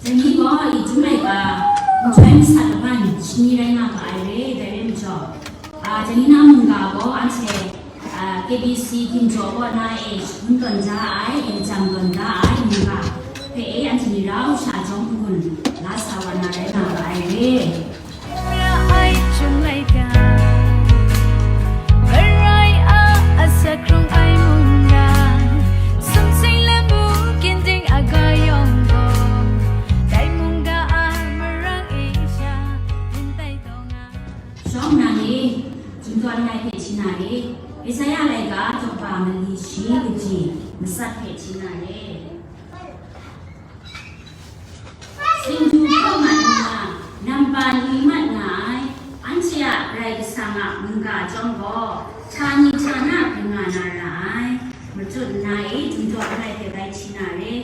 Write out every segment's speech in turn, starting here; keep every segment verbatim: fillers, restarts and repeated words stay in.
Dai ni gaw i Jun laika nhtoi masat laban shani rai nga ma ai re, dai rai majaw, a, dai ni na mungga gaw anhte, a, K B C Ginjaw kaw na e shagun tawn da ai, e jam tawn da ai mungga hpe e anhte ni rau sha jawng n-gun la sa wa na rai nga ma ai re. Ra ai Jun laika, Marai a asak hkrung ai mungga, sumsing lamu ginding a ga yawng gaw, dai mungga a marang e sha rin tai taw nga. Shawng nang e, Jun tawn ngai hpe hti na re, Isaya laika daw kaba mali shi kaji matsat hpe hti na re. Singdu hpaw mat nna, nampa ni mat nga ai, anhte a Karai Kasang a mungga chyawm gaw, htani htana bring nga na ra ai. Matut nna e, Jun tawn ngai hpe bai hti na re.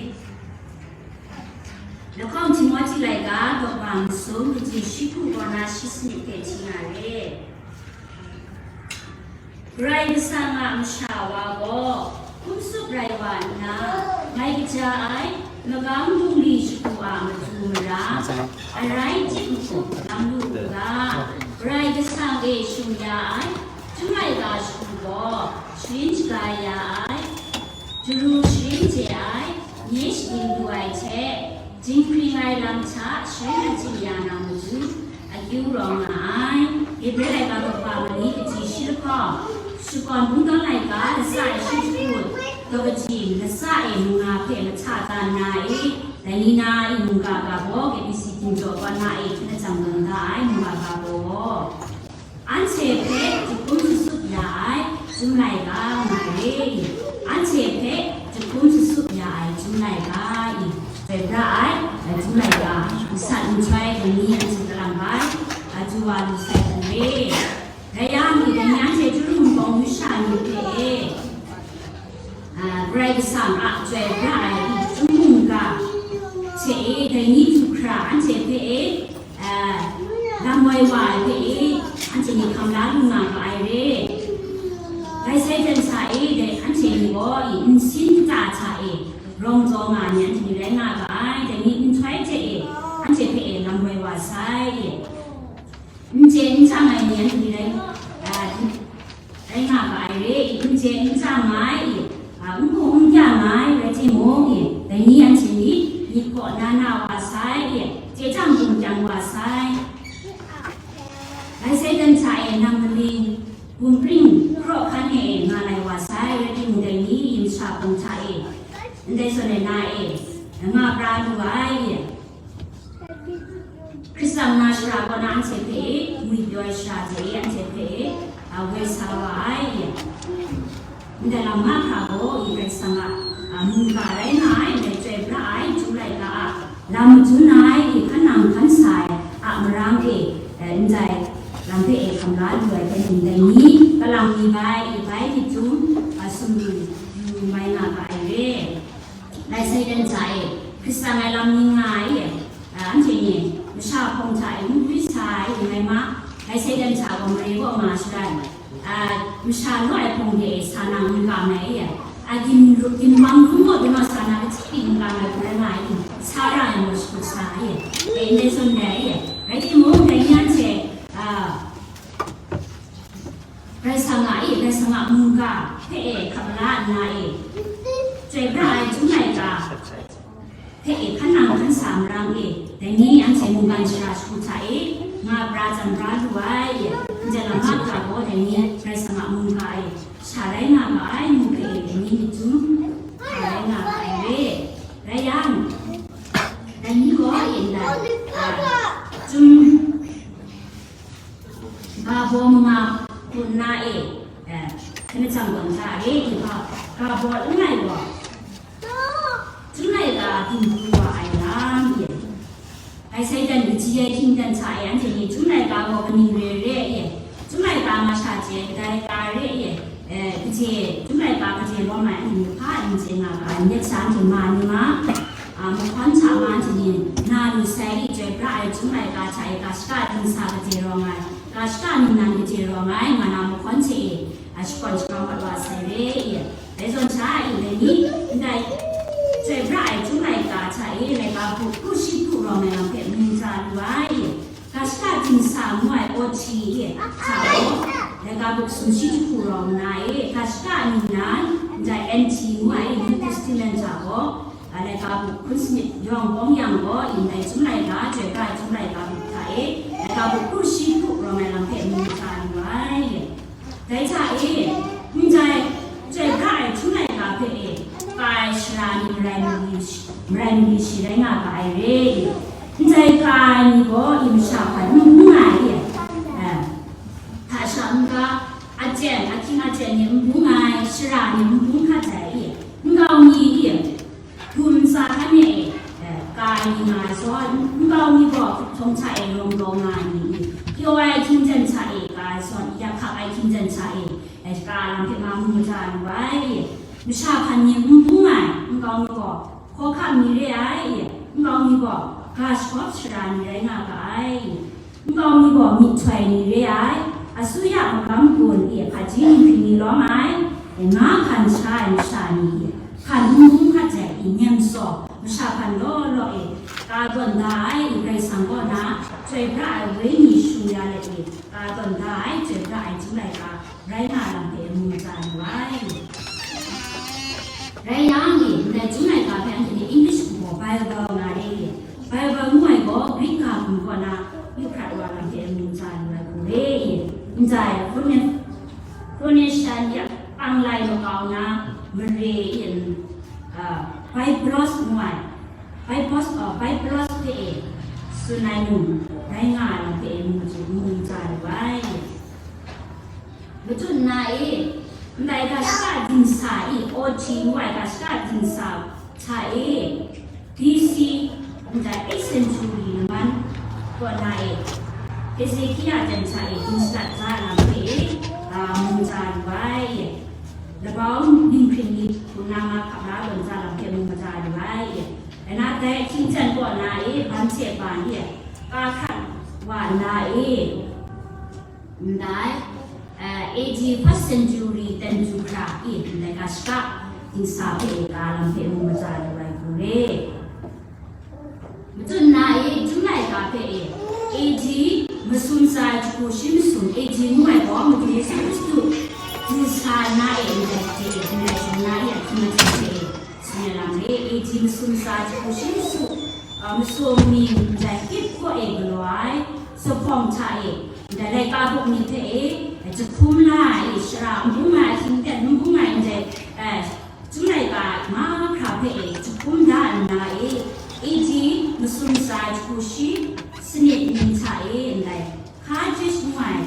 Lahkawng Timohti laika daw kaba masum kaji shi hku kaw na shi sanit hpe hti na re. Karai Kasang a masha wa gaw hkum tsup rai wa nna, mai kaja ai magam bungli shagu a matu mara, arai chyip mahkup lam lu u ga, Karai Kasang e shung ya ai Jun laika shagu gaw sharin shaga ya ai, jaru sharin chye ai, nye shading lu ai hte, Jinghpring ai lam hta sharin achyin ya na matu, akyu rawng nga ai. Hebre laika daw kaba mali kaji shi lahkawng, Shakawn Bungdawn laika latsa e shi jahkut, daw kaji latsa e mungga hpe mahta da nna e, dai ni na e mungga ga gaw K B C Ginjaw kaw na e hkyen lajang tawn da ai mungga ga gaw, anhte hpe jahkum shatsup ya ai Jun laika nga re i? Anhte hpe jahkum shatsup ya ai Jun laika i? Chyoi pra ai, Jun laika, masat nhtoi dai ni anhte kalang bai, a, du wa lu sai hku re. Dai yang i, dai ni anhte Jun Hpawng Yusha ni hpe e, a, Karai Kasang a chyoi pra ai i Jun mungga hte e, dai ni du hkra anhte hpe e, a, lam woi wa ai hpe e, anhte ni hkam la lu nga ga ai re. Dai sai dan sa e, dai anhte ni gaw i nsin kata hta e rawng zaw nga ai ni anhte ni rai nga ga ai, dai ni nhtoi hte e, anhte hpe e lam woi wa sai e. N chye n chyang ai ni anhte ni rai, a, rai nga ga ai re i, n chye n chyang ai i, a, n hku n kyang ai rai timung i, dai ni anhte ni myit kaw na na wa sai i, chye chyang bum kyang wa sai. Dai sai dan hta e nang maning, bum pring, hkraw hkan e nga lai wa sai, rai timung dai ni i masha hpawng hta e, ndai zawn e na e, nga pra lu ai i, Hkristan na shara kaw na anhte hpe e, ngwi pyaw ai shara hte e, anhte hpe e, a, woi sa wa ai. Ndai lam nga hkra gaw, i Karai Kasang a, a, mungga rai nga ai, ndai chyoi pra ai, Jun laika a, lam madun ai, i hkan nang hkan sa ai, a marang e, e, ndai lam hpe e hkam la lu ai hpe, ndai ni, kalang mi bai, i bai hti htum, a, sumru, yu mai nga ga ai re. Dai sai dan hta e, Hkristan ai lam ning nga ai e, a, anhte ni, masha hpawng hta e, ngu gwi sa ai e, ngai ma, dai sai dan hta gaw mare kaw ma sharai, a, masha naw ai hpawng de e, sa na n ga mai e, a, gin ru-, ginwang ru maw, dai naw sa na kachyi pyi n ga mai hku rai nga ai, sa ra ai maw, shakut sa ai e, e, ndai zawn rai e, rai timung, dai ni anhte, a, Karai Kasang a e, Karai Kasang a mungga hpe e hkap la nna e, chyoi pra ai Jun laika hpe e hkan nang hkan sa marang e, dai ni anhte mungkan shara shagu hta e nga pra tsam pra lu ai e, ndai lam nga hkra gaw dai ni Karai Kasang a mungga e sha rai nga ga ai, ngu hpe e dai ni myit htum hkra rai nga ga ai re. Rai yang, dai ni gaw e ndai, a, Jun Ga baw manga hku nna e, eh, hkyen lajang gaw nta re i ga, ga baw langai gaw, Jun laika gindu wa ai lam e, bai sai dan kaji ai hkying dan hta e, anhte ni Jun laika gaw kaning re re e, Jun laika masha chye ai kadai ka re e, eh, kaje, Jun laika kaje lawm ai anhte ni hpa n chye nga ga ai, myit sha anhte ma ni ma, a, mahkawn hta ma anhte ni na lu sai i, chyoi pra ai Jun laika hta e ga shaka dingsa kaje rawng ai, ga shaka ningnan kaje rawng ai, nga na mahkawn hte e, a, shakawn sharawng mat wa sai re i, dai zawn hta i, dai ni, ndai chyoi pra ai Jun laika hta e, laika hku, hku shi hku rawng ai lam hpe mu ja lu ai. Ga shaka dingsa ngu ai O T hta gaw, laika bup sumshi jahku rawng nna e, ga shaka ningnan, ndai N T ngu ai New Testament hta gaw, a, laika bup hkun sanit yawng bawng yang gaw, ndai Chyum laika, Chyoi pra ai Chyum laika bup hta e, laika bup kru shi kru rawng ai lam hpe mu ja lu ai. Dai hta e, ndai Chyoi pra ai Chyum laika hpe e, ka ai sara ni marai mali shi, marai mali shi rai nga ga ai re. Ndai ka ai ni gaw, i masha hpan n bung ai e, eh, hta sha n-ga, aten, ahkying aten ni n bung ai, sara ni n bung hkat ai e, nkau ni e, Gumtsa hkan e, eh, ka ai ni nga ai zawn, nkau ni gaw hkrup htawng hta e rawng daw nga ai ni, kyaw ai ahkying jan hta e ka ai zawn, yak hkap ai ahkying jan hta e, eh, ka ai lam hpe ma mu maja lu ai. Masha hkan ni n bung ai, nkau ni gaw hkawhkam ni re ai, nkau ni gaw ga shagawp sara ni rai nga ga ai. Nkau ni gaw myihtoi ni re ai, asuya magam gun e hpaji ninghpring ni lawm ai, nga hkan sha ai masha ni e, hkan n bung hkat ai i nem saw, masha hpan law law e, ka tawn da ai i Karai Kasang kaw na, Chyoi pra ai Wenyi shung ya let e, ka tawn da ai, Chyoi pra ai Chyum laika, rai nga ai lam hpe mu maja lu ai. Rai yang e, ndai Chyum laika hpe anhte ni English hku gaw Bible nga re e, Bible ngu ai gaw Greek ga hkum kaw na Euphrat wa lam hte mu maja lu ai hku re e, ndai Phoeni-, Phoenician ya panglai makau na mare e, a, Byblos ngu ai, Byblos, a, Byblos hpe e, tsun ai mung, rai nga ai lam hpe e mu maja, mu maja lu ai. Matut na e, ndai ga shaka dingsa i, O T ngu ai ga shaka dingsa hta e, B C, ndai eighth century laman kaw na e, Hezekia jan hta e, dingsa hta lam hpe e, a, mu maja lu ai. Labau ninghpring ni hku na nga hkap la tawn hta lam hpe mu maja lu ai. Dai na dai ahkying jan kaw na e, ban hte ban e, ka hkrat wa na e, ndai, eh, A D first century ten du hkra e, ndai ga shaka dingsa hpe e, ka lam hpe mu maja lu ai hku re. Matut na e, Chyum laika hpe e, A D masum tsa jahku shi masum, A D ngu ai gaw Madu Yesu Hkristu du sa na e, ndai hte e, ndai shing na e, ahkying aten hte e, tsun ai lam re, A D masum tsa jahku shi masum, a, masum ning ndai Hit kaw e galaw ai, Sahpawng hta e, ndai laika bup ni hte e, jahkum la ai, sara n bung ai, ahkying aten n bung ai, ndai, eh, Chyum laika mahkra hpe e jahkum da nna e, A D masum tsa jahku shi sanit ning hta e ndai Carthage ngu ai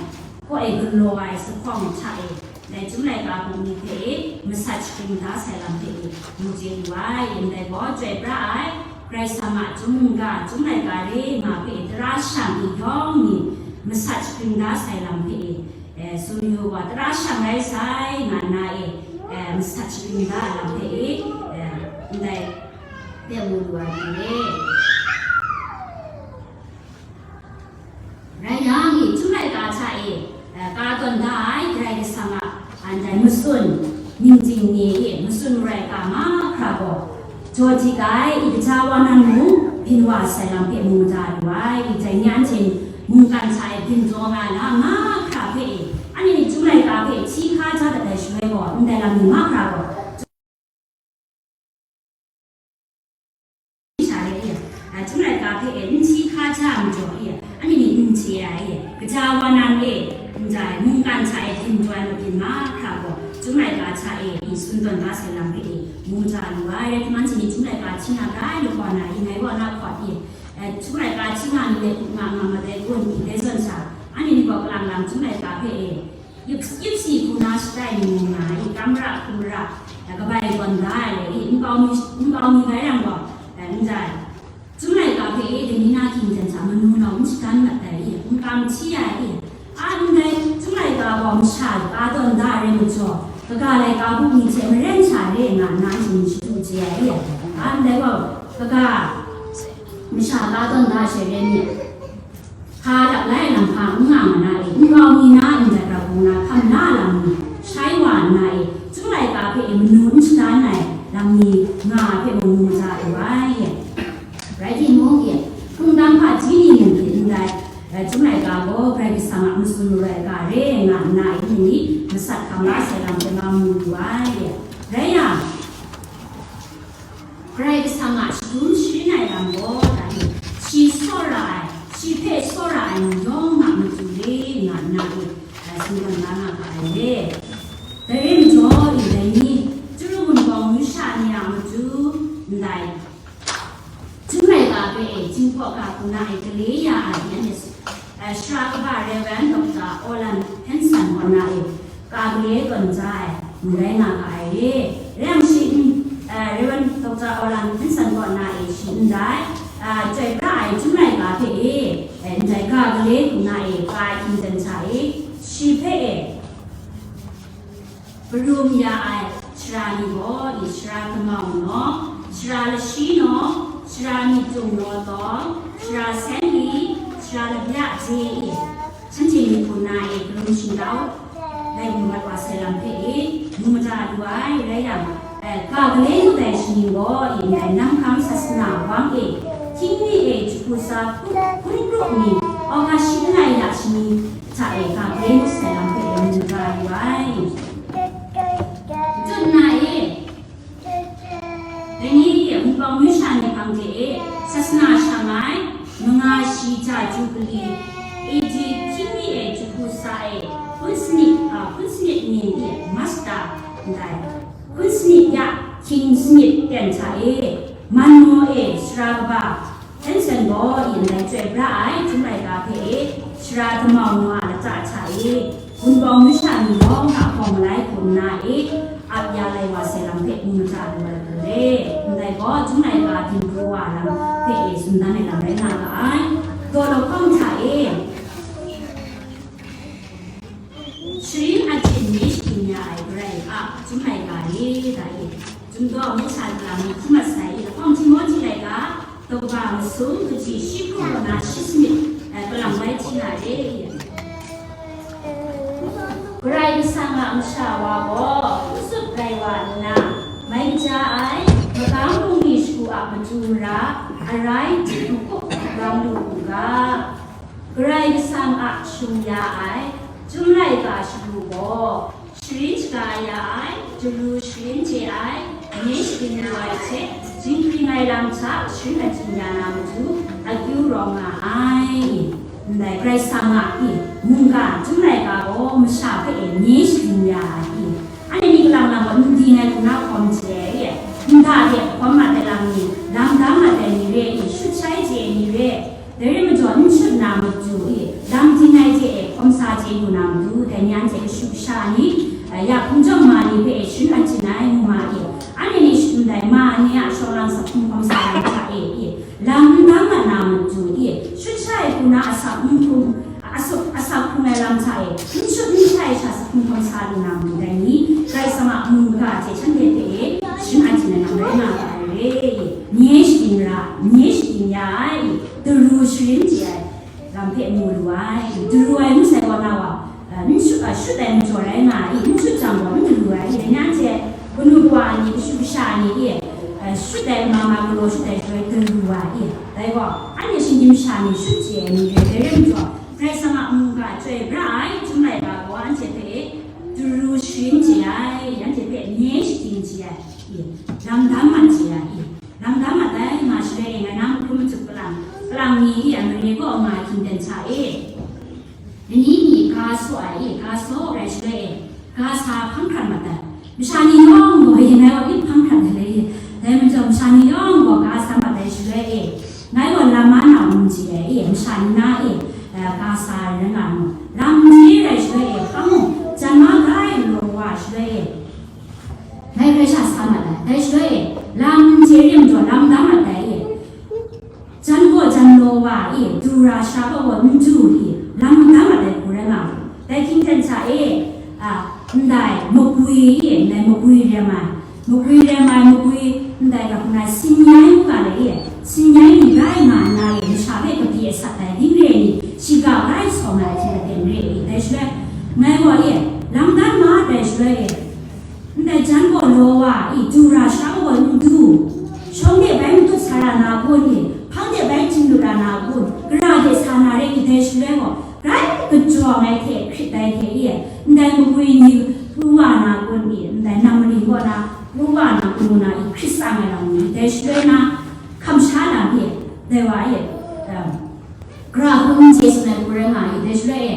kaw e galaw ai Sahpawng hta e, ndai Chyum laika bungli hpe e masat shagrin da sai lam hpe e mu chye lu ai, ndai gaw chyoi pra ai, Karai Kasang a Chyum mungga, Chyum laika re nga hpe e tara shang ni yawng ni masat shagrin da sai lam hpe e, eh, tsun yu wa, tara shang rai sai nga nna e, eh, masat shagrin da lam hpe e, eh, ndai hpe mu lu ai hte, rai yang e, Chyum laika hta e, eh, ka tawn da ai Karai Kasang a, ndai matsun ningting ni e, matsun marai ka mahkra gaw, jaw dik ai, i kaja wa nan mung byin wa sai lam hpe mu maja lu ai, i dai ni anhte mungkan hta e byin jaw nga ai lam mahkra hpe e, anhte ni Chyum laika hpe hti hka ja dat ai shaloi gaw, ndai lam ni mahkra gaw, sha re e, a, Chyum laika hpe e n hti hka ja ai majaw e, anhte ni n chye ai e, kaja wa nan e, ndai mungkan hta e byin jaw ai mabyin mahkra gaw, Chyum laika hta e i tsun tawn da sai lam hpe e mu maja lu ai. Rai hte mung, anhte ni Chyum laika hti nga rai lu wa na, i ngai wa na hkawt e, eh, Chyum laika hti nga mi le, nga nga ma dai kun, i dai zawn sha, anhte ni gaw kalang lang Chyum laika hpe e, yip, yip si hku na shatai ni mu nga ai, kam ra, hkum ra, eh, kabai tawn da ai, i nkau mi, nkau mi bai yang gaw, eh, n dai. Chyum laika hpe e, dai ni na hkying jan hta manu nau n shadan mat ai, i nkam hti ai, i a ndai Chyum laika gaw masha ka tawn da ai rai majaw, kaga laika bungli hte maren sha re nga nna anhte ni shadu chye ai, i a ndai gaw kaga masha ka tawn da ai rai myit. Hpa lap lai lam hpa n nga ma na e, nkau mi na ndai grau hpung na hkam la lam ni shai wa nna e, Chyum laika hpe e manu n shadan ai lam ni nga ai hpe mung mu maja lu ai e. Rai timung e, Chyum laika gaw Karai Kasang a matsun marai ga re nga nna, yu ni masat hkam la sai lam hpe nga mu yu ai. Rai yang, Karai Kasang a shadum sharin ai lam gaw, dai, shi tsawra ai, shi hpe tsawra ai ni yawng a matu re nga nna, e, singdang la nga ga ai re. Dai re majaw, e, dai ni, Chyaru Wunpawng masha ni a matu, ndai, Chyum laika hpe e, Jinghpaw ga hku na e gale ya ai, nanhte, eh, Sara kaba Reverend Doctor Orlan Hanson kaw na e, ka gale tawn ja ai, n rai nga ga ai re. Rai yang shi n, eh, Reverend Doctor Orlan Hanson kaw na e, shi ndai, eh, chyoi pra ai Chyum laika hpe e, eh, ndai ka gale hku na e, ka ai hkying ten hta e, shi hpe e, Karum ya ai sara ni gaw, i, sara tamau naw, sara lashi naw, sara myit tung naw tawng, sara sen li, sara labya je, i, shanhte myit hku na e karum shingtau, rai mu mat wa sai lam hpe, i, mu mada lu ai, rai yang, eh, ka gale lu ai shaning gaw, i, ndai Namhkang sasana wang e, hkying mi e jahku sa hkun kru ni, August shi langai ya shaning, hta e ga gale ngut sai lam hpe mu mada lu ai. Dun na e, dai ni e Wunpawng masha ni hpang de e, sasana shang ai, manga shi ja Jubili, A D hkying mi e jahku sa e, hkun sanit, a, hkun sanit ning e, Masta, ndai, hkun sanit ya, hkying sanit ten hta e, Manmaw e, sara kaba, Hanson gaw, i, ndai chyoi pra ai, Chyum laika hpe e, sara tamau naw a lata hta e, Wunpawng masha ni yawng a hkawm malai hku nna e, ap ya lai wa sai lam hpe mu mada lu ai hku re. Ndai gaw, Chyum laika dinghku wa lam hpe e, tsun dan ai lam rai nga ga ai. Daw lahkawng hta e, Sharin ajin ni sharin ya ai Karai a Chyum laika ni, da e, Chyum daw masha ni lam ni hkum mat sai i, lahkawng Timohti laika, daw kaba masum, kaji shi hkru kaw na shi sanit, eh, kalang bai hti na re. Karai Kasang a masha wa gaw, n tsup rai wa nna, mai kaja ai, magam bungli shagu a matu mara, arai, dik makup, ram lu u ga. Karai Kasang a shung ya ai, Chyum laika shagu gaw, sharin shaga ya ai, daru sharin chye ai, nye sharin lu ai hte, jinghkring ai lam hta sharin ajin ya na matu, akyu rawng nga ai. Ndai Karai Kasang a, i, mungga Chyum laika gaw masha hpe e nye sharin ya ai, i, anhte ni kalang lang gaw n ding ai hku na hkawm chye ai, i, nta de hkawm mat ai lam ni, lam dam mat ai ni re, i, shut shai chye ai ni re, Dai rai majaw, n shut na matu e, lam ding ai hte e, hkawm sa chye lu na matu, dai ni anhte kashu kasha ni, eh, ya hpung jawng ma ni hpe e sharin ajin ai mu ma e, anhte ni shut ndai ma ni a shawng lang sak hpung hkawm sa ai hta e, e, lam n dam mat na matu e, shut sha ai hku na asak n hpung, asak, asak hpung ai lam hta e, n shut n shai sha sak hpung hkawm sa lu na matu, dai ni, Karai Kasang a mungga hte shanhte hpe e, sharin ajin ai lam rai nga ga ai re, e, nye sharin ra, nye sharin ya ai, e, Daru sharin chye ai lam hpe mu lu ai. Daru ai ngu sai gaw na wa, eh, n shut, eh, shut ai majaw rai nga ai, n shut jang gaw n daru ai, dai ni anhte kanu kawa ni, kashu kasha ni, eh, shut ai ma ma galaw shut ai shaloi daru ai, dai gaw, anhte shinggyim sha ni shut chye ai ni rai, dai rai majaw, Karai Kasang a mungga chyoi pra ai, Chyum laika gaw anhte hpe daru sharin chye ai, anhte hpe nye sharin chye ai, lam dam mat chye ai. Lam dam mat ai, nga shaloi e, ngai nang hkrum matup kalang, kalang ni a mare kaw nga hkying ten hta e. Ni ni ga saw ai e, ga saw rai shaloi e, ga sa hpang hkrat mat ai. Masha ni yawng gaw e, ngai wa myit hpang hkrat ai le e. Dai majaw masha ni yawng gaw ga sa mat ai shaloi e, ngai wa lam ma na n chye ai e, masha ni na e, eh, ga sa ai rai nga nu. Lam je rai shaloi e, hpa mung, jan ma grai galaw wa shaloi e, Ngai hkrai sha sa mat ai, dai shaloi e, lam je re majaw lam dam mat ai e, jan gaw jan law wa e, du ra sha gaw gaw n du e, lam dam mat ai hku rai nga ai. Dai hkying ten hta e, a, ndai makwi e, ndai makwi rem ai, makwi rem ai, makwi ndai ga hpung na sin yai ngu ga le e, sin yai ni rai nga nna e, masha hpe kapyi asat ai ding re ai ni, shiga rai sawng ai hte aten re e, dai shaloi, ngai gaw e, lam dan ma dai shaloi e, Ndai jan gaw law wa i, du ra sha gaw n du. Shawng de bai matut sa ra na kun i, hpang de bai ching lut ra na kun, gara de sa na re i, dai shaloi Dai wa e, um, Gara hku n chye tsun ai hku rai nga ai, dai shaloi e,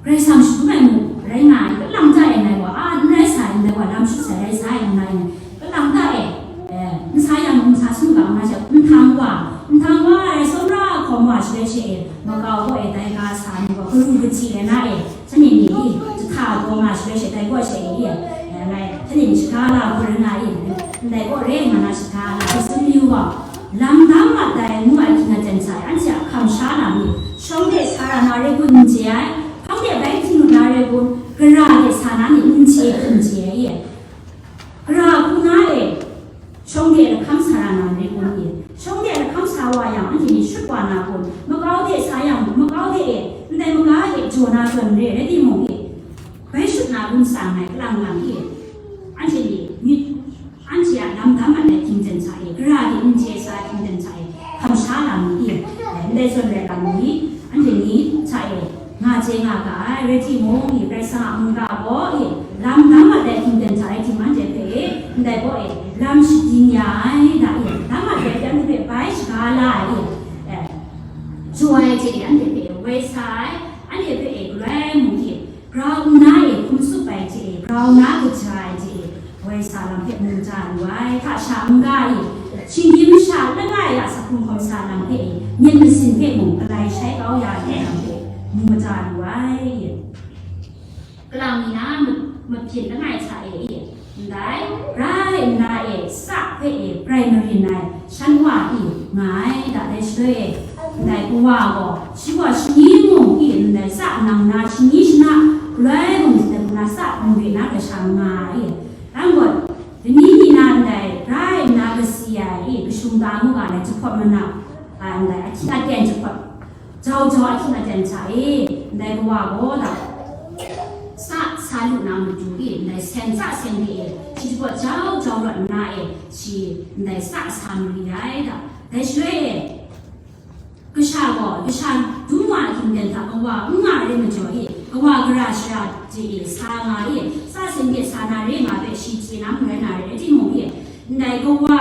Karai Kasang shadum ai mung rai nga ai, kalang ta e ngai gaw, a, n rai sa ai, ndai wa lam shut sai rai sa ai, n rai ai, kalang ta e, eh, n sa yang, n sa sumga, n rai sa, nhtang wa, nhtang wa ai, tsawmra hkawm wa shaloi she e, makau kaw e, dai ga sa ai ni gaw, karu kachyi ai na e, shanhte ni, jahta gaw nga shaloi she, dai kaw she e, eh, ngai, shanhte ni shaga la hku rai nga ai, ndai kaw re nga na shaga la, hpe tsun mayu gaw, lam dam mat ai ngu ai hkying aten hta e, anhte a hkam sha lam ni, shawng de sa ra na re kun n chye ai, hpang de bai hting lu na re kun, gara de sa na ni n chye hkum chye ai e. Gara hku na e, shawng de lahkam sa ra na re kun e. Shawng de lahkam sa wa yang, anhte ni shut wa na kun, makau de sa yang, makau de e, ndai maga de jaw na zawn re, rai timung e, bai shut na kun sa nngai, kalang lang e. Anhte ni, myit Anhte a lam dam mat ai hkying ten hta e, gara de n chye sa ai hkying ten hta e, hkam sha lam ni e, ndai zawn rai lam ni, anhte ni hta e, nga chye nga ga ai, rai timung, i, Karai Kasang a mungga gaw, i, lam dam mat ai hkying ten hta rai timung, anhte hpe e, ndai gaw e, lam shagying ya ai, da e, dam mat ai hpe anhte hpe bai shaga la ai, e, jaw ai hte e, anhte hpe e, woi sa ai, anhte hpe e, galoi mung e, Grau nna e hkum tsup ai hte e, grau nna kaja ai hte e, woi sa lam hpe mu ja lu ai, hta sha n-ga e, shinggyim masha langai a sa hkum hkawm sa lam hpe e, myit masin hpe mung galai shai kau ya ai lam hpe mu maja lu ai. Kalang mi na ma-, mabyin langai hta e, ndai, rai nna e, sa hpe e, prai marin ai, shan wa i nga ai, da dai shaloi e, ndai kawa gaw, shi gaw shani mung i ndai sa nang na shani shana, galoi mung ndai na sa mung re na kasha nga ai. Nang gaw, dani ni na ndai rai nna kasi ai i, kashung ta mu ga ai jahpawt mana ai ndai ahkying aten jahpawt, jau jau ahkying aten hta e, ndai kawa gaw da, sa sa lu na matu i, ndai sen sa sen de e, shi jahpawt jau jau rawt nna e, shi ndai sa sa mari ai da. Dai shaloi e, kasha gaw, kasha dum wa ahkying ten hta kawa n nga ai majaw e, kawa gara shara de e sa nga e, sa sen de sa na re nga hpe shi chye na marai na re, rai timung e, ndai kawa,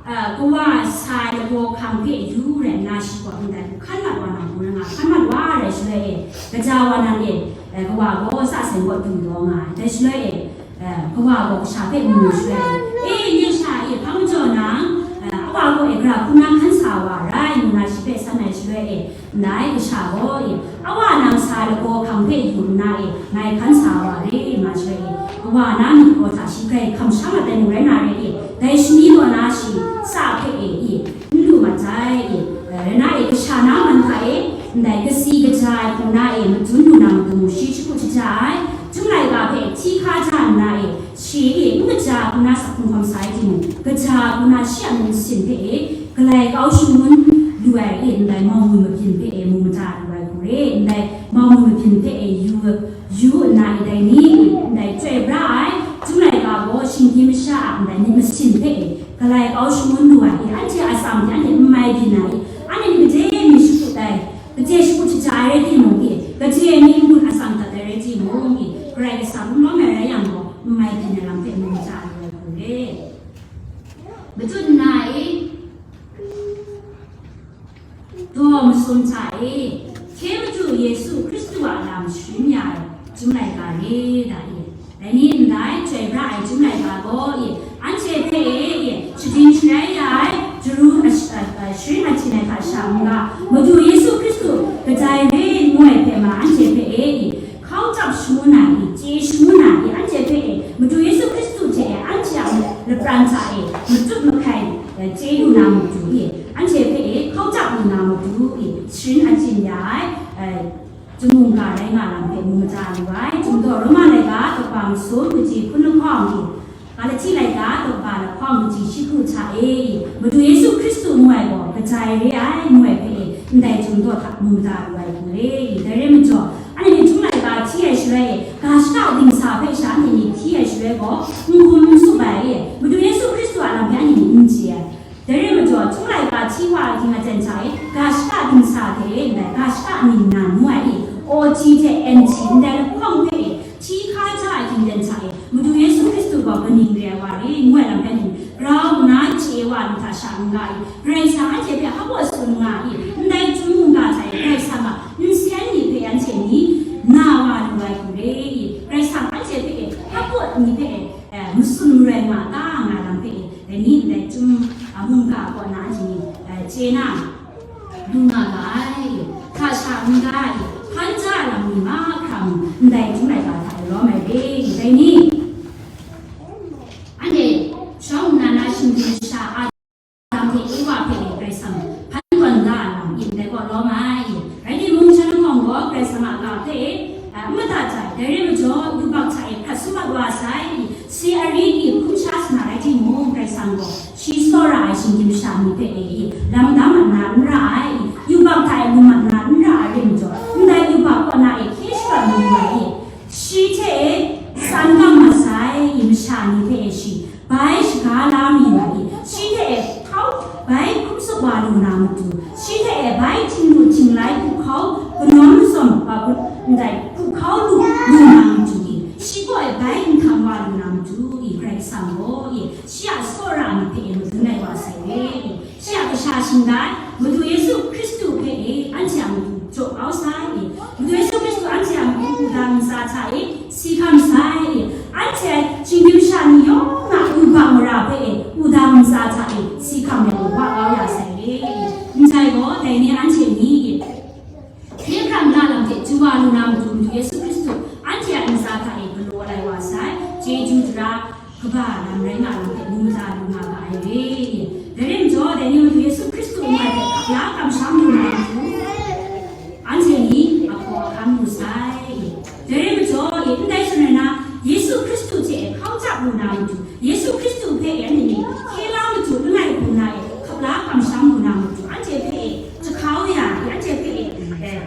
a, kawa sa ai lagaw hkang hpe yu rai nna shi gaw ndai hkan mat wa na hku rai nga, hkan mat wa rai shaloi e, kaja wa nan e, e, kawa gaw sa sen gaw du taw nga ai. Dai shaloi e, e, kawa gaw kasha hpe mu shaloi e, e, nye sha e, hpa majaw nang, e, awa gaw e, gara hku na hkan sa wa rai, ngu na shi hpe san ai shaloi e, ndai kasha gaw e, awa nang sa ai lagaw hkang hpe yu nna e, ngai hkan sa wa re, nga shaloi e, kawa na myit gaw hta shi grai hkam sha mat ai nu rai na re e, dai shani gaw na shi sa hpe e, e, n lu mat ai, e, rai na e, kasha na man hta e, ndai kasi kaja ai hku na e, madun lu na matu shi shagu shaja ai, Chyum laika hpe hti hka ja nna e, shi e n kaja hku na sa hkum hkawm sa ai timung, kaja hku na shi a myit masin hpe e, galai kau shangun lu ai e, ndai mau ngwi mabyin hpe e, mu maja lu ai hku re, ndai mau ngwi mabyin hpe e, yu, yu nna e, dai ni e, ndai chyoi pra ai, Chyum laika gaw shinggyim masha a ndai myit masin hpe e, galai kau shangun lu ai e, anhte a atsam hte anhte n mai byin ai e, anhte ni gade mi shakut ai, gade shakut shaja ai rai timung e, gade mi n-gun atsam dat ai rai timung e, Karai Kasang n lawm ai rai yang gaw, n mai byin ai lam hpe mu maja lu ai hku re. Matut nna e, daw masum hta e, hkye Madu Yesu Hkristu a lam sharin ya ai Chyum laika re da e. Dai ni ndai, chyoi pra ai Chyum laika gaw e, anhte hpe e, e, shading sharai ya ai, jaru ash-, a, a, sharin achyin ai hta sha n-ga, Madu Yesu Hkristu kadai re ngu ai hpe ma anhte hpe e, e, hkau chyap shangun ai, e, chye shangun ai, e, anhte hpe e, Madu Yesu Hkristu hte e, anhte a lapran hta e, matut mahkai, e, chye lu na matu e, anhte hpe e, hkau chyap lu na matu e, sharin achyin ya ai, e, Chyum mungga rai nga lam hpe mu maja lu ai. Chyum daw Roma laika, daw kaba masum, kaji hkun lahkawng e, Galati laika, daw kaba lahkawng, kaji shi hku hta e, Madu Yesu Hkristu ngu ai gaw, kadai re ai, ngu ai hpe e, ndai chyum daw hta mu maja lu ai hku re. Dai rai majaw, anhte ni Chyum laika hti ai shaloi e, ga shaka dingsa hpe sha anhte ni hti ai shaloi gaw, n hkum n tsup ai e, Madu Yesu Hkristu a lam hpe anhte ni n chye ai. Dai rai majaw, Chyum laika hti wa ai hkying aten hta e, ga shaka dingsa hte e ndai ga shaka ningnan ngu ai e, O T hte N T ndai lahkawng hpe e, hti hka ja ai hkying aten hta e, Madu Yesu Hkristu gaw kaning re ai wa re, ngu ai lam hpe ni, grau nna chye wa ai hta sha n-ga e, Karai Kasang anhte hpe hpa baw tsun ngu na, lu nga ga ai, hta sha n-ga ai, hpan ja ai lam ni mahkra mung, ndai Chyum laika hta e lawm ai re, dai ni? Anhte shawng nna na shinggyim sha a Adam hte Ewa hpe Karai Kasang hpan tawn ga ai lam, ndai gaw lawm ai. Rai timung, shanhte gaw Karai Kasang a ga hpe, a, n madat ai, dai rai majaw, yubak hta e hkrat summat wa sai, si ari ni hkum sha sa na rai timung, Karai Kasang gaw shi tsawra ai shinggyim sha ni hpe e, lam dam mat na n ra ai, yubak hta e lu mat na n ra ai rai majaw, ndai yubak kaw na e hkye shaprat mayu ai, shi hte e tsan gam mat sai masha ni hpe e shi bai shaga la mi nga i, shi hte e hkau bai hkum tsup wa lu na matu, shi hte e bai htingnu htinglai hkuhkau kanawm mazawm, a, ndai hkuhkau lu, lu na matu i, shi gaw e bai n hkam wa lu na matu i, Karai Kasang gaw i, shi a tsawra ni hpe e madun ai wa sai re i, shi a kasha shingdai, Madu Yesu Hkristu hpe e anhte a matu jaw kau sai i, Madu Yesu Hkristu anhte a matu wudang ntsa hta e si hkam sai i, anhte shinggyim sha ni yawng a yubak mara hpe e wudang ntsa hta e si hkam ai wa kau ya sai re i, ndai gaw dai ni anhte ni i, hkye hkrang na lam hte chyu wa lu na matu Madu Yesu Hkristu anhte a ntsa hta e galaw lai wa sai, chyeju tara, kaba lam rai nga lam hpe mu maja lu nga ga ai re. Dai rai majaw, dai ni Madu Yesu Hkristu ngai hpe hkap la kamsham lu na matu, anhte ni ahkaw ahkang lu sai. Dai rai majaw, ndai shana na Yesu Hkristu hte hkau ja lu na matu, Yesu Hkristu hpe anhte ni hkye la matu langai hku na e hkap la kamsham lu na matu, anhte hpe e jahkau ya, anhte hpe e, eh,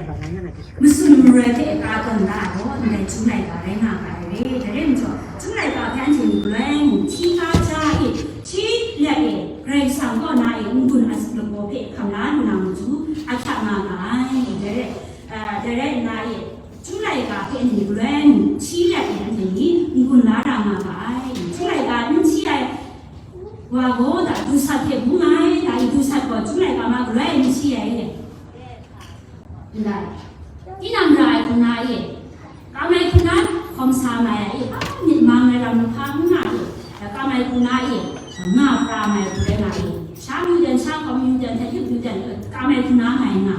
masun maroi hpe ka tawn da ai gaw, ndai Chyum laika rai nga ga ai re. Dai rai majaw, Chyum laika hpe anhte ni galoi mung hti hkra ja e, hti let e, Karai Kasang kaw na e n-gun asak lagaw hpe hkam la lu na matu, ahkyak nga ga ai. Dai rai, ah, dai rai nna e, Chyum laika hpe anhte ni galoi mung hti let e, anhte ni n-gun la ra nga ga ai. Chyum laika n hti ai wa gaw, da, dusat hte bung ai, da, i dusat gaw Chyum laika ma galoi n hti ai. Ndai, tinang ra ai hku na e, kam ai hku na hkawm sa mai ai e, a, myit mang ai lam lahpa n nga e, kam ai hku na e, nga pra mai hku rai nga e, sha myu dan, sha hkawm myu dan, htet yup myu dan, kam ai hku na ngai nga.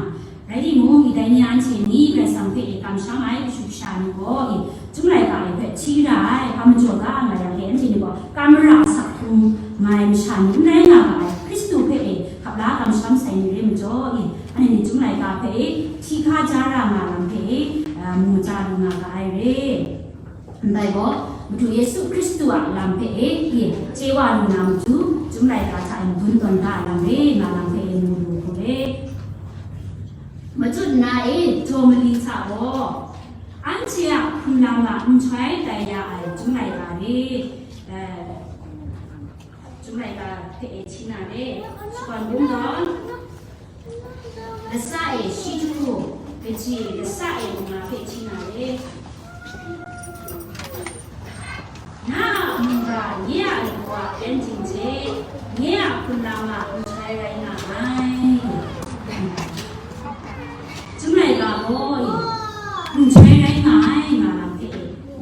Rai timung, dai ni anhte ni Karai Kasang hpe e kamsham ai kashu kasha ni gaw e, Chyum laika e hpe hti ra ai, hpa majaw ga nga yang e, anhte ni gaw kam mara asak hkrung nga ai masha ni n rai nga ga ai, Hkristu hpe e hkap la kamsham sai ni re majaw e, anhte ni Chyum laika hpe e hti hkra ja ra nga lam hpe e, a, mu maja lu nga ga ai re. Ndai gaw, Madu Yesu Hkristu a lam hpe e, e, chye wa lu na matu, Chyum laika hta e madun tawn da ai lam re nga lam hpe e mu lu hku re. Machut nna e, jaw mali hta gaw, anhte a hkum lam a nhtoi tai ya ai Chyum laika re, eh, Chyum laika hpe e hti na re, shakawn bungdawn, lasa e shi jahku, kaji lasa e manga hpe hti na re. Na a mungga nye a lagaw a byen ting hte, nye a hkum lam a nhtoi rai nga ai. Chyum laika gaw, nhtoi rai nga ai nga lam hpe,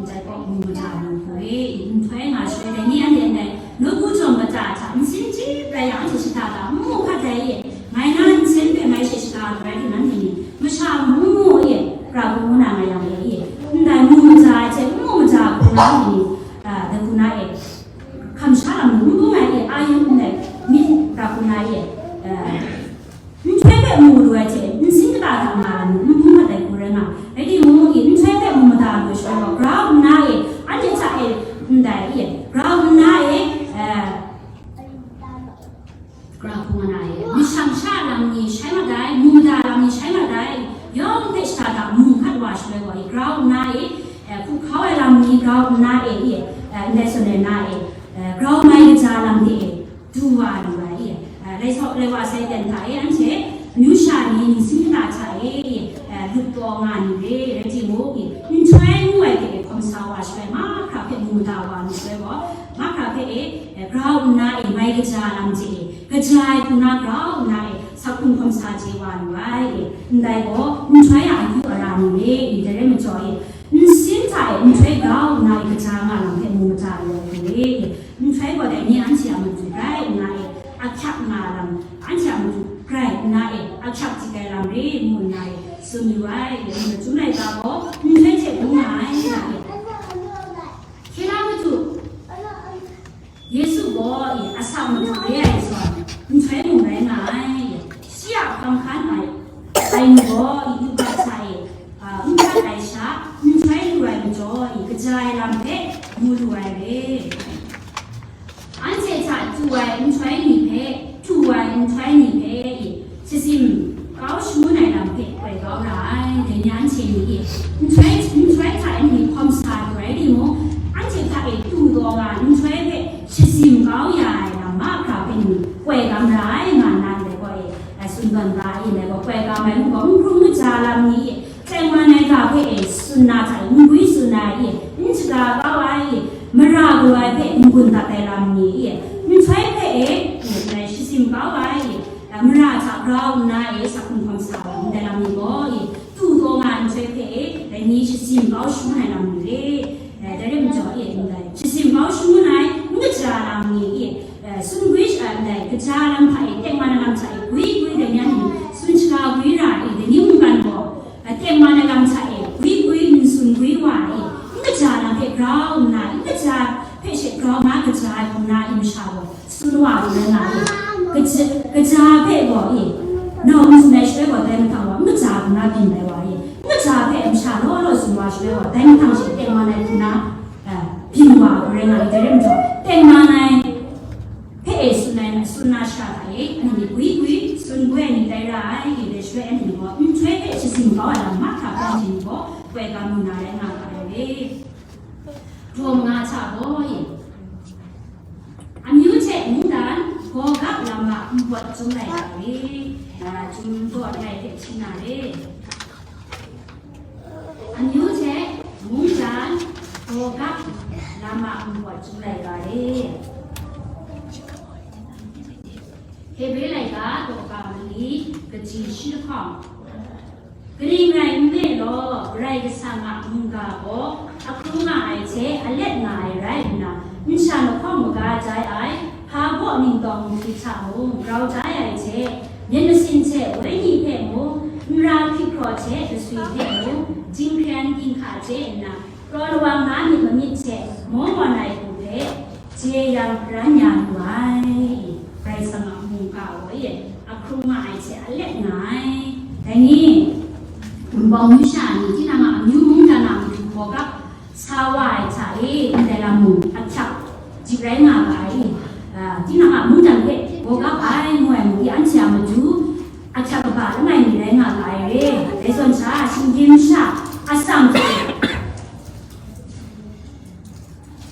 ndai kaw mu maja lu hku re, nhtoi nga shaloi dai ni anhte ndai, nawku jawng kata hta nsin chyip rai yang anhte shada ga n mu hkat ai e, ngai na nsin hpe mai she shada ai rai timung, nanhte ni masha mu mu e, pra hku ngu na nga yang e, ndai mu maja ai hte n mu maja hku na nanhte ni, a, dai hku na e, hkam sha lam n bung ai e, a yu ndai myit pra hku na e, a, nhtoi hpe mu lu ai hte, nsin kata hta nga lam n bung mat ai hku rai nga, rai timung, nhtoi hpe mu mada lu ai shaloi gaw, grau nna e, anhte hta e ndai e, grau nna e, eh, grau hpung nna e, masham sha lam ni shai mat ai, mu mada lam ni shai mat ai, yawng hpe shada da mu hkat wa shaloi gaw, grau nna e, eh, hkuhkau ai lam ni grau nna e, eh, ndai zawn e na e, eh, grau mai kaja lam de e, du wa lu ai, eh, lai sau, lai wa sai dan hta e, anhte amyu sha ni ningsin hkra hta e, eh, lup taw nga ni re, rai timung, nhtoi ngu ai hte hkawm sa wa shaloi, mahkra hpe mu mada wa lu shaloi gaw, mahkra hpe e, eh, grau nna e, mai kaja lam hte e, kaja ai hku na grau nna e, sak hkrung hkawm sa chye wa lu ai, eh, ndai gaw, nhtoi a akyu ara ni re, i, dai rai majaw e, nsin hta e, nhtoi grau nna e, kaja nga lam hpe mu mada lu ai hku re, eh, nhtoi gaw dai ni anhte a matu grai nna e, ahkyak nga lam, anhte a matu grai hkan ai, ai ni gaw i du ga hta e, a, n hkat ai sha, nhtoi lu ai majaw i, kaja ai lam hpe mu lu ai re. Anhte hta tu ai nhtoi ni hpe, tu ai nhtoi ni hpe i, shasim kau shangun ai lam hpe koi kau ra ai, dai ni anhte ni i, nhtoi, nhtoi hta e ni hkawm sa lu ai timung, anhte hta e tu taw nga ai nhtoi hpe shasim kau ya ai lam mahkra hpe ni koi kam ra ai, nga nna ndai gaw e, a, tsun tawn da ai, ndai gaw koi kam ai, n gaw n hkrung kaja lam ni i, tengman ai ga hpe e tsun na hta i, n gwi tsun ai i, n shaga kau ai i, mara gaw ai hpe n-gun dat ai lam ni i, nhtoi hpe e, ndai shasim kau ai i, mara hta grau nna e, sa hkum hkawm sa ai ndai lam ni gaw i, tu taw nga ai nhtoi hpe e, dai ni shasim kau shangun ai lam ni re. Eh, dai rai majaw e, ndai shasim kau shangun ai n kaja lam ni i, eh, tsun gwi sha ai ndai kaja lam hta e, tengman ai lam hta e, gwi gwi dai ni anhte ni tsun shaga gwi ra i, dai ni mungkan gaw, a, tengman ai lam hta e, gwi gwi n tsun gwi wa i, n kaja lam hpe grau nna, n kaja hpe she grau nga kaja ai hkum na i masha gaw, tsun wa lu rai nga i, kaja, kaja hpe gaw i, nau n tsun ai shaloi gaw dai mahtang gaw, n kaja hkum na byin ai wa i, n kaja hpe masha law law tsun wa shaloi gaw, dai mahtang she tengman ai hkum na, a, byin wa lu rai nga i, dai rai majaw, tengman ai, hpe e tsun ai, tsun na sha hta e, anhte ni gwi gwi, tsun gwi ai ni tai ra ai, i dai shaloi anhte ni gaw, nhtoi hpe shasim kau ai lam mahkra hpe anhte ni gaw, koi kam lu na rai nga ga ai re. Daw manga hta gaw e, amyu hte mungdan, gawgap lam a npawt chyum lai ga re, a, chyum daw ai hpe hti na re. Amyu hte mungdan, gawgap lam a npawt chyum lai ga re. Hebre laika daw ga mali kaji shi lahkawng. Kaning rai nme law, Karai Kasang a mungga gaw ahkrung nga ai hte alet nga ai rai nna, nsha lahkawng maga jai ai, hpa baw ningtawng nhkri hta mung grau jai ai hte, myit masin hte wenyi hpe mung, nra hkyihkraw hte gaswi hpe mung, jinghkren ginhka chye nna, kraw lawang na myit mamyit hte maw mawn ai hku hpe jeyang pran ya lu ai. Karai Kasang a mungga gaw e, ahkrung nga ai hte alet nga ai. Dai ni, Wunpawng masha ni, tinang a amyu mungdan a matu gawgap sa wa ai hta e, ndai lam mung ahkyak jip rai nga ga ai. A, tinang a mungdan hpe gawgap ai ngu ai mung, anhte a matu ahkyak kaba langai mi rai nga ga ai re. Dai zawn sha, shinggyim masha atsam hte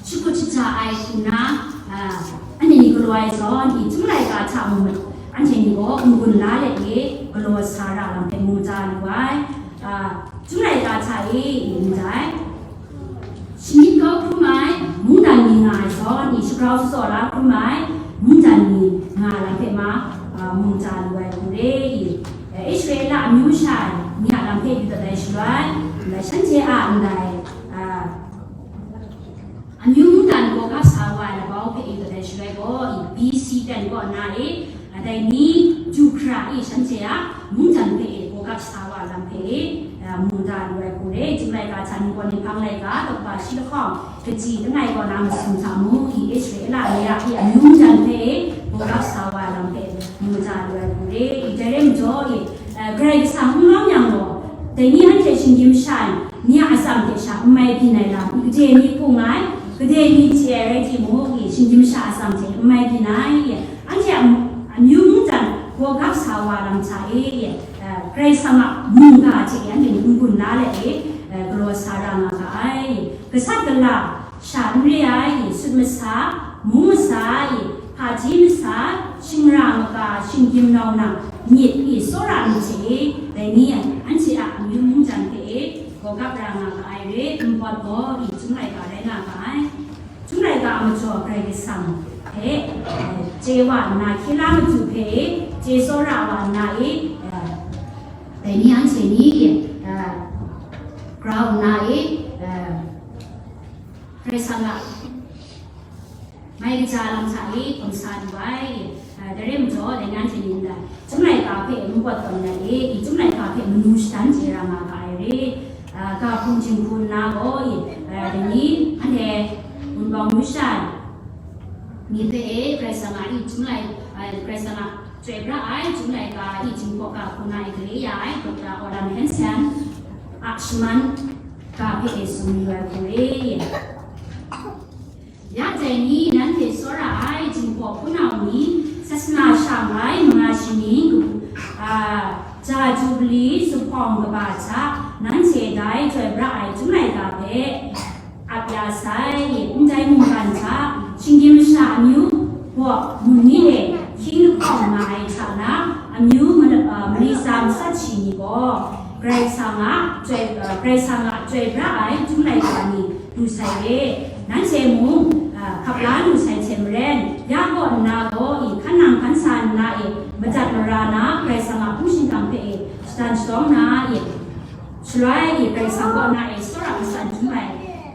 shakut shaja ai hku na, a, anhte ni galaw ai zawn, i Chyum laika hta mung, anhte ni gaw n-gun la let e, galaw sa ra lam hpe mu chya lu ai. A, Chyum laika hta e, i ndai, shangyit kau hkrum ai mungdan ni nga ai zawn, i shagrau shatsawra hkrum ai mungdan ni nga ai lam hpe ma, a, mu chya lu ai hku re i, Israela amyu masha ni a lam hpe yu dat ai shaloi, ndai shanhte a ndai, a, amyu mungdan gawgap sa wa ai labau hpe yu dat ai shaloi gaw, i B C ten kaw na e, a, dai ni, ju hkra e shanhte a mungdan hpe e gawgap sa wa lam hpe e, a, mu da lu ai hku re, Chyum laika hta Ningpawt Ninghpang laika daw ga shi lahkawng, kaji langai kaw na masum hta mung, i Israela ni a, i amyu mungdan hpe e gawgap sa wa lam hpe mu da lu ai hku re, i dai rai majaw, i, a, Karai Kasang n lawm yang gaw, dai ni anhte shinggyim masha ni a atsam hte sha n mai byin ai lam, i gade ni hpung ai, gade ni chye ai rai timung, i shinggyim masha atsam hte n mai byin ai, i anhte a, amyu mungdan gawgap sa wa lam hta e, i, a, Karai Kasang a mungga hte e anhte ni n-gun la let e, a, galaw sa ra nga ga ai. Gasat gala sha n re ai, sut masa, mung masa, hpaji masa, shingra maga, shinggyim nau nang myit, i tsawra myit hte e, dai ni anhte a amyu mungdan hpe e gawgap ra nga ga ai re, npawt gaw i Chyum laika rai nga ga ai. Chyum laika a majaw Karai Kasang hpe, e, chye wa nna, hkye la matu hpe e, chye tsawra wa nna e, e, dai ni anhte ni, e, grau nna e, e, Karai Kasang a mai kaja lam hta e hkawm sa lu ai, a, dai rai majaw, dai ni anhte ni ndai Chyum laika hpe npawt tawn ai e, i Chyum laika hpe manu shadan chye ra nga ga ai re, a, ga hpung jinghku nna gaw, i, a, dai ni anhte Wunpawng masha ni hpe e, Karai Kasang a i Chyum lai, a, Karai Kasang a Chyoi pra ai Jun laika i Jinghpaw ga hku na e gale ya ai Doctor Orlan Hansen a shaman ga hpe e tsun mayu ai hku re. Ya dai ni, nanhte tsawra ai Jinghpaw hpunau ni, sasana shang ai manga shaning, a, ja Jubili zuphpawng kaba hta, nanhte dai chyoi pra ai Jun laika hpe, ap ya sai, ndai mungkan hta, shinggyim masha amyu gaw mun ni e hkying lahkawng nga ai hta na, amyu mala-, a, mali tsa masat shi ni gaw, Karai Kasang a chyoi, a, Karai Kasang a chyoi pra ai Jun laika ni du sai re. Nanhte mung, a, hkap la lu sai hte maren, ya kaw nna gaw i hkan nang hkan sa nna e, madat mara na Karai Kasang a hpung shingkang hpe e shadan shadawng na e, shaloi e Karai Kasang kaw na e tsawra masat dum ai,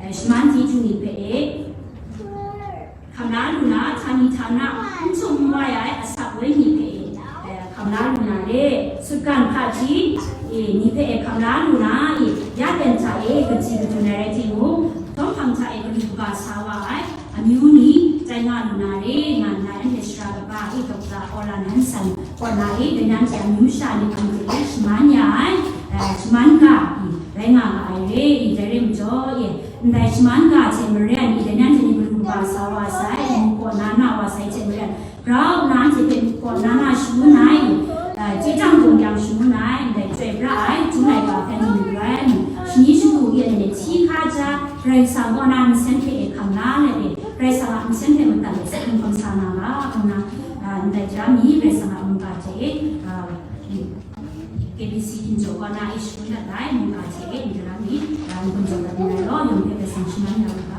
e, shaman chyeju ni hpe e, hkam la lu na, htani htana, n htum n wai ai asak woi ni hpe e, e, hkam la lu na re, sutgan hpaji, e, ni hpe e hkam la lu na, e, ya ten hta e, katsi kadun ai rai timung, dawng hpang hta e, kalu kaba sa wa ai, amyu ni, tai nga lu na re, nga nna, anhte sara kaba, e, Doctor Orlan Hansen, kaw na e, dai nan hte amyu masha ni hpang hte e, shaman ya ai, e, shaman ga, e, rai nga ga ai re, e, dai re majaw, e, ndai shaman ga hte maren, i dai nan hte ni galu kaba sa wa sai, i muk kaw na na wa sai hte maren, grau nna anhte hpe muk kaw na na shangun ai, i, a, chye chyang bawng yang shangun ai, ndai chyoi pra ai, Jun laika hpe ni lu ai, shani shagu i anhte hti hka ja, Karai Kasang kaw na nsen hpe e hkam la let e, Karai Kasang a nsen hpe madat let e, hkam sa na ga, kaw na, a, ndai jara mi Karai Kasang a mungga hte e, a, K B C Injaw kaw na e shangun dat ai, mungga hte e, ndara mi, a, n-gun jaw dat n rai law, yawng hpe Karai Kasang shaman ya u ga.